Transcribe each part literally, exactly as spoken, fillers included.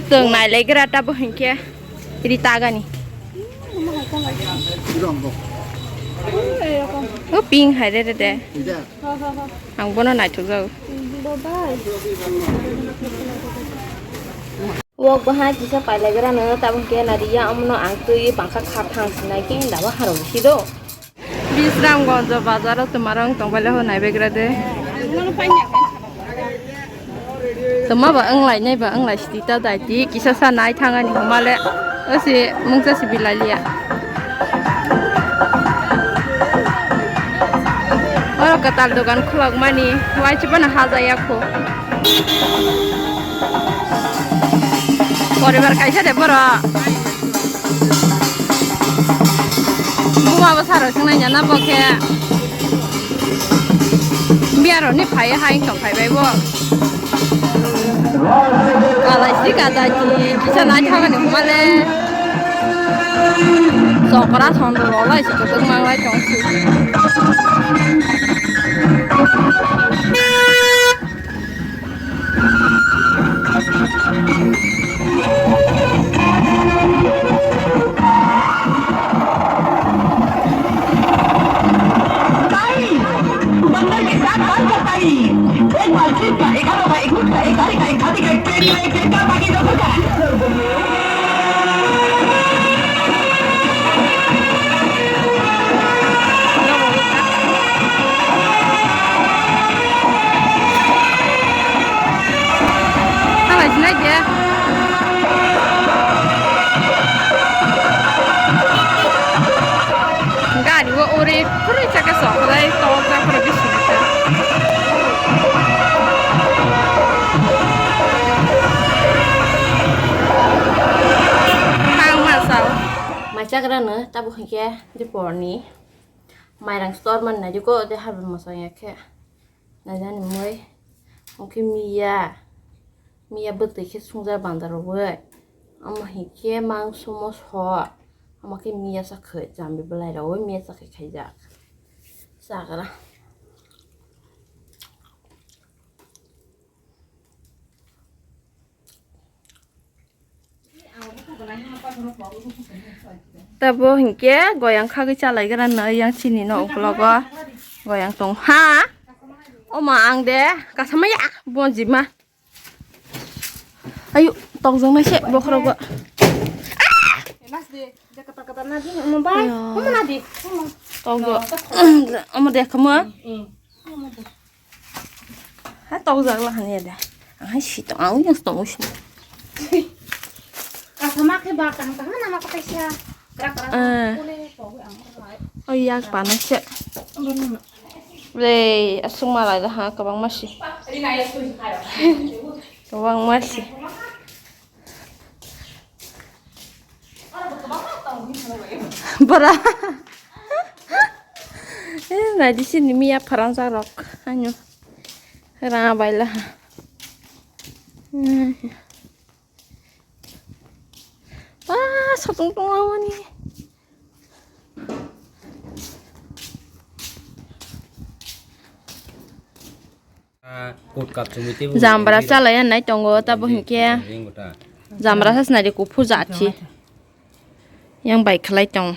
Tong nai lai gra ta bo hinkhe ri ta gani. O pink hai re re de. Ang bono naithok jago. Wok bo hai kisa pailai gra no ta bo hinkhe nari ya omono ang twi bangkha kha thang sinai khe da bo harok si do. Bisramganj bazar o twma rang tong bai le ho nai bai gra de. Twma ba wnglai nai ba wnglai sidi ta dai ti kisa sa nai thang ani homa le o si mungsa si bilai liya. Oro kwtal dogan khulok mani wai chi bana ha jaya kho. Poribar kaisa de boro. Buma bo saro swngnai jana bo khe. Biyaro ni phai hai tong phai bai bo. Kalai si kada ki kisa nai thangani huma le. Sokra sondo rolai si kutuk manglai tong si. भाई, बंदर के साथ बात करता ही। एक बार फिर का एक हवा का एक मुट्ठा, एक गाड़ी का एक छाती का एक पेट का एक पेट का बाकी दस का। Halai sinai de. Gari o ore kore chaka sokolai to ta kore bisinita. Thang ma sao. Mai chagra no tabo hingke de porni. Mairang store man nai ko de harbo masang ya khe. Naijani mui. Oke miya. Miya bwtwi khe sungja bandar bai. Omo hinkhe mangso moso. Omo khe miya sa khai jambi belai rok miya sa khai khaijak. Chagra. Tabo hinkhe goyang khagwi chalai gra no yang chini no uklogo goyang tong ha. Oma ang de kasamaya bonjima. Ayu tokjong nai se bokhrogo. Mas de, de katar katar na di, mo bai, mo na di. Tokjong. Omo de kamo. Ha tokjak la hani de. Ang hai si tong, ang yang tong si. Kasama khe ba tang tang na ma katai sia. Kra kra. Eh. Kule to ang. Oh yak panai se. Re asung malai da ha kabang masi. Kabang masi. Bora. Eh, nai di sini miya pharang sa rok. Anyo. Ranga baila. Hmm. Ah, satung tung lawan ni. Jamra chalai nai tongo, tabo hinkhe jamra sa sinai de kuphur jati. Yang bai khlai tong.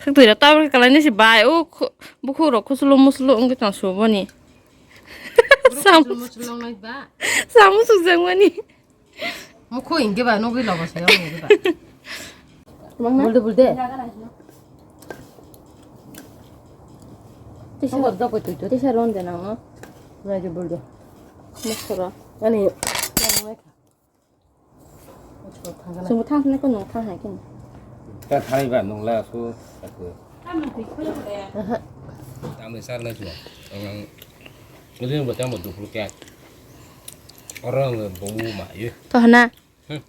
Khak twi rok tabra khlai nai se bai, o khu-, bukhuk rok khusulo musulo wngwi tong suboni. Samu sukjak mani. Mukhu hingke ba, nugui logo se, hingke ba. Mangna? Bulde, bulde. Tisa, tisa ronde na, no? Nai je bulde. Mukhu rok. Ani. Chwng bo thang sanai khe nwng thang hai khe. Ta thani ba nwng la su aku. Aha. Tamni sar na chu. Ang ang. Nujin bo tamo dupru kya. Oro ang bo ma yu. To hana. Hmm.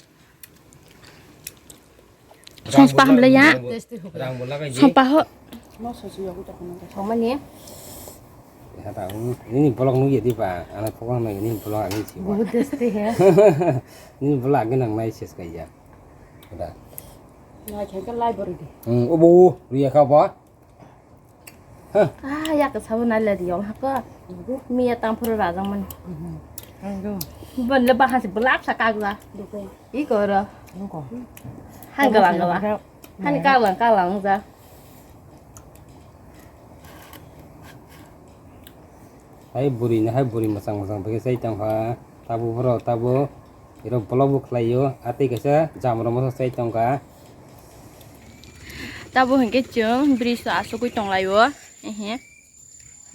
Song spa hamle ya. Rang bo lagai ji. Song pa ho. Songmani. Hata, ini vlog nugya di ba, ana vlog nugya ini vlog ani si ba. Bahut tasty hai. Ini vlog agi nang nai ses kaya. Hata. Nai khe khe lai bori di. Hmm, obo, riya kha ba. Hah. Ah, yak sabo nai le di yong ha ko. Miya tang phuru rajang man. Mhm. Bon le bahas belap sa kagla. Iko ro. Han galang gala. Han kalang kalang ja. Hai buri ni hai buri masang masang bagi sai tong ha. Tabu bro tabu. Iro vlog bo khlai o. Atei kaisa jamro masa sai tong kha. Tabu hingke chwng bridge o asugui tong lai o. Ehe.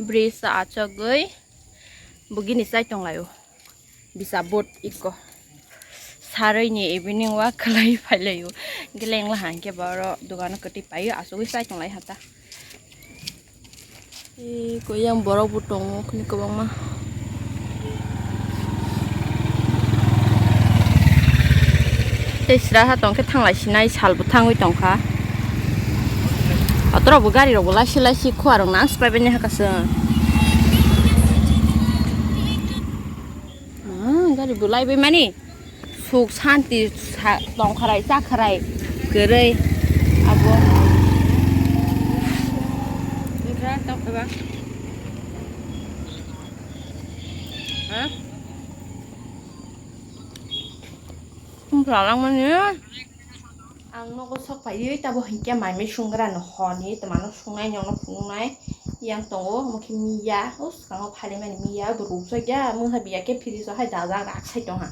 Bridge o achugui bugini sai tong lai o. Bisa boat iko. Saroi ni evening walk khlai phai lai o. Geleng la hangke boro dogano kwtwi pai o. Asugui sai tong lai ha ta. Ee, koi yang borok bo tongo, kini kwbangma. Tei sra ha tong khe thanglai sinai, sal bo thangwi tong kha. Atorok bo gari rok bo laisi laisi khua rok nang swpaibaini hakha chwng. Ah, gari bo laibai mani. Suk santi sa-, tongkharai, chakharai, kwrwi abo. Nokha tokha ba? Ha? Wngkha langmani. Ang nogo sok paiwi tabo hinkhe mai mui sunggrano honi twmano sungnai nokno phunuknai yang tongo, omo khe miya, o swkango phalimani miya, bo rukjak ya, mungsa biya khe fridge o hai dajak rak sai tongha.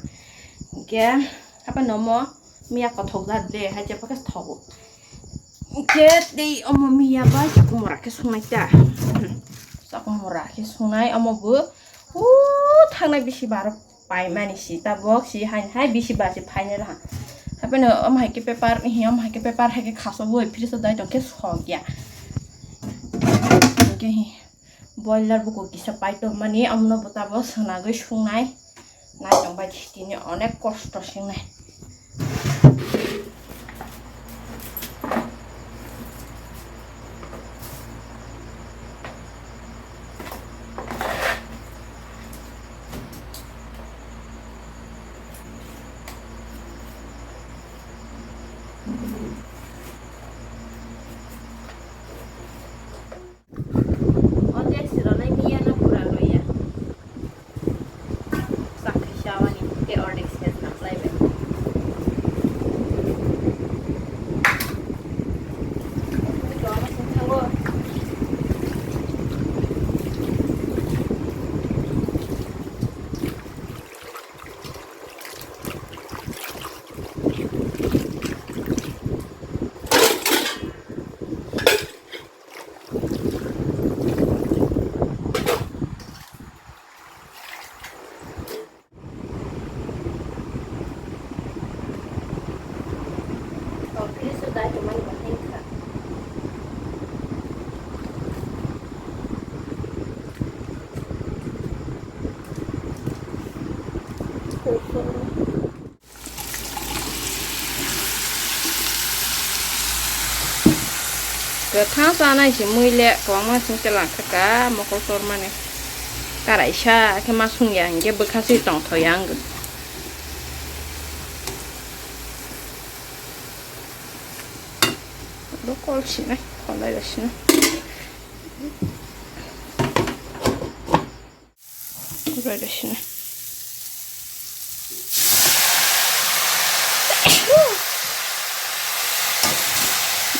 Hinkhe haphano omo miya kothok jak de, hai jeba khe thogo. Hinkhe tei omo miya bai khe kumura khe sungnai ta. Sak mura khe sungnai omo bo, o thangnai bisi bar o. Paimani si tabok si haini hai bisi ba si phainai raha. Hapheno omo hai khe paper, hi omo hai khe paper hai khe khasogwi fridge o dai tong khe sokya. Hinkhe hi boiler buko kisa paitokmani omono bo tabok swnagwi sungnai. Naitong bai tini onek kosto singnai. Ordek si rwnai miya no pura loya. Sak khe sawani tei ordek se nang lai bai. Kwthang chanai se mui le kwbangma song se langkha ka mokol tormani. Karaisa khe ma songya hinkhe bwkha se tongthokya wngkha. Bo kol sinai, kholai rw sinai. Rw rw sinai.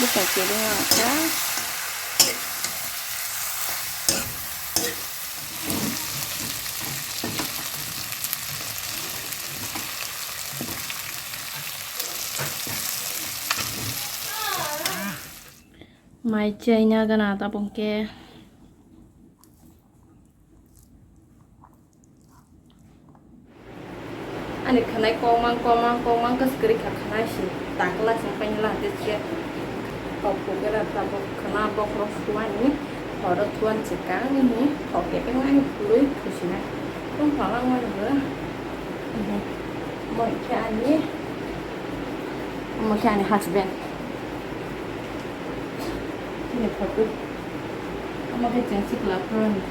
Bwsai kwrwng ang kha. Mai chaina gana tabuk khe. Ani khwnai kokmang kokmang kokmang kwswk kwrwi kha khwnai se takla se painila hwnkhe se kok kok era tabuk khwna bokhorok suani horo thuan se kang nini kok kebengma ani kwrwi khusinai tongthok langmani bo. Omo khe ani, omo khe ani husband. Chini photo. Omo khe chwng sikla phuruni.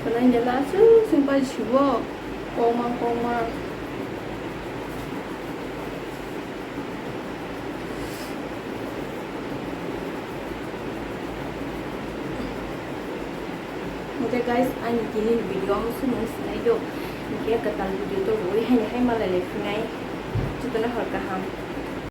Belai ni la aswk sing pai sibo. Kongma kongma. Hwnkhe guys, ani tini video ang sumung sinai do. Hwnkhe kwtal video to rwi haini hai malai lai phinai. Jotono hor kaham.